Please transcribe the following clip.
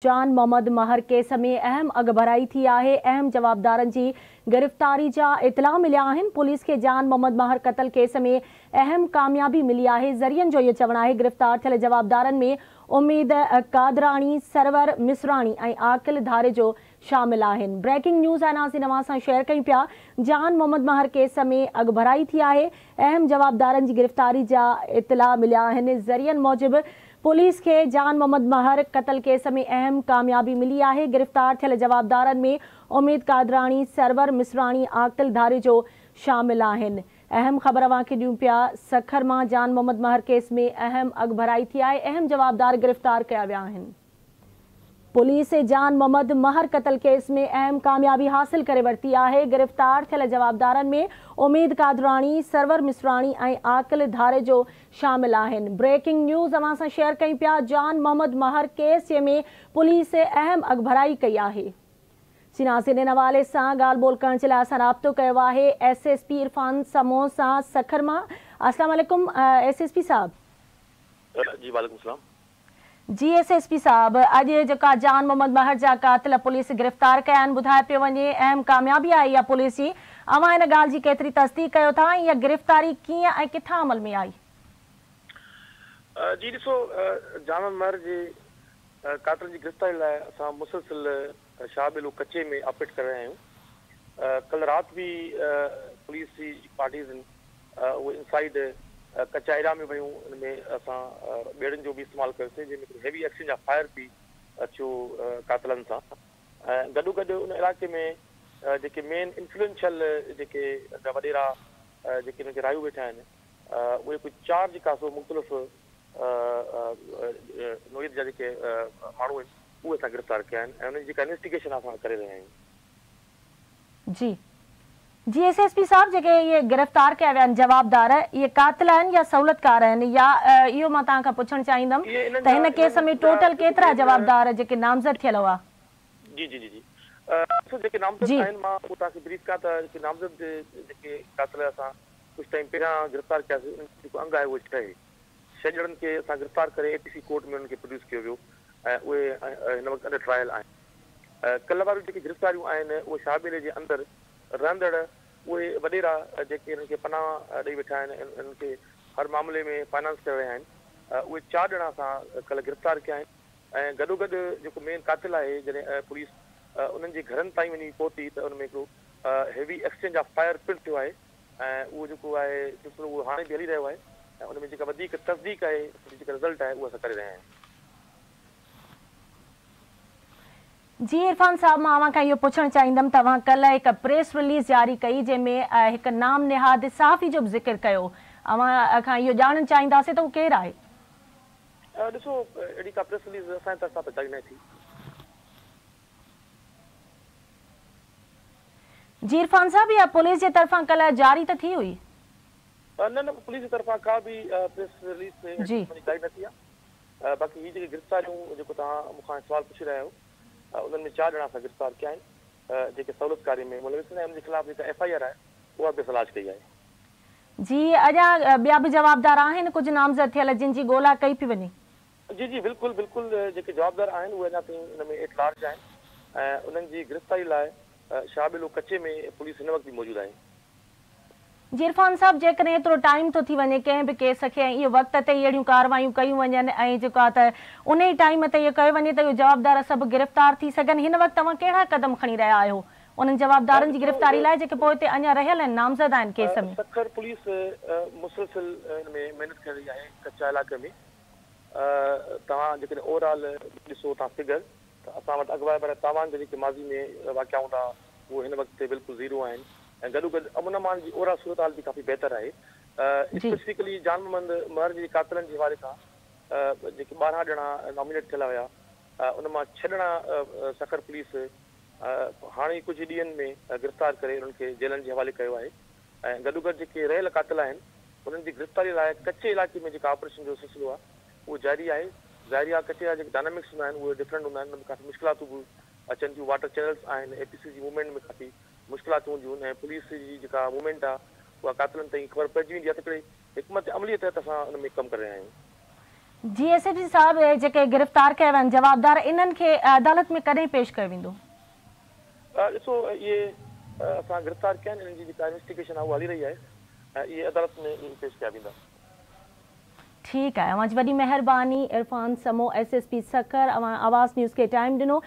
جان محمد مهر case ۾ اهم اڳڀرائي ٿي آهي، اهم جوابدارن جي گرفتاري جا اطلاع مليا آهن، پوليس کي جان محمد مهر قتل ڪيس ۾ اهم ڪاميابي ملي آهي، ذريعن جو اهو چوڻ آهي گرفتار ٿيل جوابدارن ۾ اميد قادراڻي، سرور مصراڻي ۽ عاقل ڌاريجو شامل آهن. بريڪنگ نيوز آهي ناظرين اوهان سان شيئر ڪيون پيا جان محمد مهر ڪيس ۾ اڳڀرائي ٿي آهي، اهم جوابدارن جي گرفتاري جا اطلاع مليا آهن، ذريعن موجب پوليس کي جان محمد مهر قتل ڪيس ۾ اهم ڪاميابي ملي آهي، گرفتار ٿيل جوابدارن ۾ اميد قادراڻي، سرور مصراڻي، عاقل ڌاريجو شامل آهن. اهم خبر اوهان کي ڏيون پيا سکر مان جان محمد مهر ڪيس ۾ اهم اڳڀرائي ٿي آهي، اهم جوابدار گرفتار ڪيا ويا آهن. پوليس جان محمد مهر قتل ڪيس ۾ اهم ڪاميابي حاصل ڪري ورتي آهي، گرفتار ٿيل جوابدارن ۾ اميد قادراڻي، سرور مصراڻي ۽ عاقل ڌاريجو شامل آهن. بريڪنگ نيوز اوهان سان شيئر ڪيون پيا جان محمد مهر ڪيس ۾ پوليس اهم اڳڀرائي ڪئي آهي. ناظرين ان حوالي سان ڳالهه ٻولهه ڪرڻ جي لاء اسان رابطو ڪيو آهي S S P Irfan Samoon سان سکر مان. السلام عليڪم ايس ايس پي صاحب. جي وعليڪم السلام. جي ايس ايس پي صاحب، اڄ جيڪا جان محمد مهر جا قاتل پوليس گرفتار ڪيا آهن، ٻڌايو پيو وڃي اهم ڪاميابي آهي اها پوليس جي، اوهان ان ڳالهه جي ڪيتري تصديق ڪيو ٿا ۽ اها گرفتاري ڪيئن ۽ ڪٿان عمل ۾ آئي؟ جي ڏسو جان محمد مهر جي قاتلن جي گرفتاري لاء اسان مسلسل شاهه ٻيلو ڪچي ۾ آپريٽ ڪري رهيا آهيون. ڪلهه رات به پوليس جي پارٽيز آهن اهي انسائيڊ ڪچا ايريا ۾ ويون، ان ۾ اسان ٻيڙين جو به استعمال ڪيوسين جنهن ۾ هيوي ايڪسچينج آف فائر به ٿيو قاتلن سان ۽ گڏو گڏ ان علائقي ۾ جيڪي مين انفلوئنشل جيڪي وڏيرا جيڪي انهن کي رايو ويٺا آهن اهي ڪجهه چار جيڪا سو مختلف نوعيت جا جيڪي ماڻهو آهن اهي اسان گرفتار ڪيا آهن ۽ انهن جي جيڪا انويسٽيگيشن اسان ڪري رهيا آهيون. جي جي ايس ايس پي صاحب، جيڪي اهي گرفتار ڪيا ويا آهن جوابدار، اهي قاتل آهن يا سهولتڪار آهن يا اهو مان توهان کان پڇڻ چاهيندم اهي انهن ته جا هن ڪيس انهن ۾ جا ٽوٽل جيڪو ڪيترا مين جوابدار جيڪي نامزد ٿيل هئا؟ جي جي جي جي ڏسو جيڪي نامزد جي آهن مان اهو توهان کي بريف ڪيان ته جيڪي نامزد جيڪي قاتل اسان ڪجهه ٽائيم پهريان گرفتار ڪياسين انهن جو جيڪو انگ آهي اهو 6 آهي. 6 ڄڻن کي اسان گرفتار ڪري اي ٽي سي ڪورٽ ۾ انهن کي پروڊيوس ڪيو ويو ۽ اهي هن وقت انڊر ٽرائل آهن. ڪلهه واريون جيڪي گرفتاريون آهن اهي شاهه ٻيلي جي اندر رهندڙ اهي وڏيرا جيڪي انهن کي پناهه ڏئي ويٺا آهن ۽ انهن کي هر معاملي ۾ فنانس ڪري رهيا آهن اهي 4 ڄڻا اسان ڪلهه گرفتار ڪيا آهن ۽ گڏوگڏ جيڪو مين قاتل آهي جڏهن پوليس انهن جي گهرن تائين وڃي پهتي ته ان ۾ هڪڙو هيوي ايڪسچينج آف فائر پڻ ٿيو آهي ۽ اهو جيڪو آهي سلسلو اهو هاڻي به هلي رهيو آهي ۽ ان ۾ جيڪا وڌيڪ تصديق آهي ان جو جيڪا رزلٽ آهي اهو اسان ڪري رهيا آهيون. جي عرفان صاحب، مان اوهان کان اهو پڇڻ چاهيندم ته اوهان ڪلهه هڪ پريس رليز جاري ڪئي جنهن ۾ هڪ نام نهاد صحافي جو به ذڪر ڪيو، اوهان کان اهو ڄاڻڻ چاهينداسين ته اهو ڪير آهي؟ ڏسو اهڙي ڪا پريس رليز اسان جي طرفان ته جاري ناهي ٿي. جي عرفان صاحب، اها پوليس جي طرفان ڪلهه جاري ته ٿي هئي؟ نه نه پوليس جي طرفان ڪا به پريس رليز اهڙي جي. قسم جي جاري نه ٿي آهي. باقي هي جيڪي گرفتاريون جيڪو توهان مون کان سوال پڇي رهيا آهيو انهن ۾ 4 ڄڻا اسان گرفتار ڪيا آهن جيڪي سهولتڪاري ۾ ملوث آهن ۽ انهن جي خلاف جيڪا ايف I R آهي اها به اسان لانچ ڪئي آهي. جي اڃا ٻيا به جوابدار آهن ڪجهه نامزد ٿيل جن جي ڳولا ڪئي پئي وڃي؟ جي جي بلڪل بلڪل جيڪي جوابدار آهن اهي اڃا تائين ان ۾ ايٽ لارج آهن ۽ انهن جي گرفتاري لاء شاهه ٻيلو ڪچي ۾ پوليس هن وقت به موجود آهي. جي عرفان صاحب، جيڪڏهن ايترو ٽائيم ٿو ٿي وڃي ڪنهن به ڪيس کي ۽ اهو وقت تي ئي اهڙيون ڪارروايون ڪيون وڃن ۽ جيڪو آهي ته انهي ٽائيم تي اهو ڪيو وڃي ته اهي جوابدار سڀ گرفتار ٿي سگهن، هن وقت توهان ڪهڙا قدم کڻي رهيا آهيو انهن جوابدارن جي ڏسو گرفتاري لاء جيڪي پوئتي اڃا رهيل آهن نامزد آهن ڪيس ۾؟ سکر پوليس مسلسل ان ۾ محنت ڪري رهي آهي ڪچا علائقي ۾ توهان جيڪڏهن اوور آل ڏسو ٿا فگر ته اسان وٽ اغوا برائي تاوان جا جيڪي ماضي ۾ واقعا هوندا اهي هن وقت بلڪل زيرو آهن ۽ گڏوگڏ امن امان جي اوور آل صورتحال به ڪافي بهتر آهي. جي. اسپيسفڪلي جان محمد مهر جي قاتلن جي حوالي سان جيڪي 12 ڄڻا نامينيٽ ٿيل هيا ان مان 6 ڄڻا سکر پوليس هاڻي ڪجهه ڏينهن ۾ گرفتار ڪري انهن کي جيلن جي حوالي ڪيو آهي ۽ گڏوگڏ جيڪي رهيل قاتل آهن انهن جي گرفتاري لاء ڪچي علائقي ۾ جيڪا آپريشن جو سلسلو آهي اهو جاري آهي. ظاهري آهي ڪچي جا جيڪي ڊائنامڪس هوندا آهن اهي ڊفرنٽ هوندا آهن ان ۾ ڪافي مشڪلاتون به اچن ٿيون، واٽر چينلز آهن، اي پي سي جي موومينٽ ۾ ڪافي مشڪلاتون هونديون آهن ۽ پوليس جي جيڪا موومينٽ آهي اها قاتلن تائين خبر پئجي ويندي آهي ته هڪڙي حڪمت عملي تحت اسان ان ۾ ڪم ڪري رهيا آهيون. جي ايس ايس پي صاحب، جيڪي گرفتار ڪيا ويا آهن جوابدار، انهن کي عدالت ۾ ڪڏهن پيش ڪيو ويندو؟ ڏسو، اهي اسان گرفتار ڪيا آهن، انهن جي جيڪا انويسٽيگيشن آهي اها هلي رهي آهي ۽ اهي عدالت ۾ پيش ڪيا ويندا. ٺيڪ آهي، اوهان جي وڏي مهرباني Irfan Samo, S S P Sukkur, اوهان آواز نيوز کي ٽائيم ڏنو.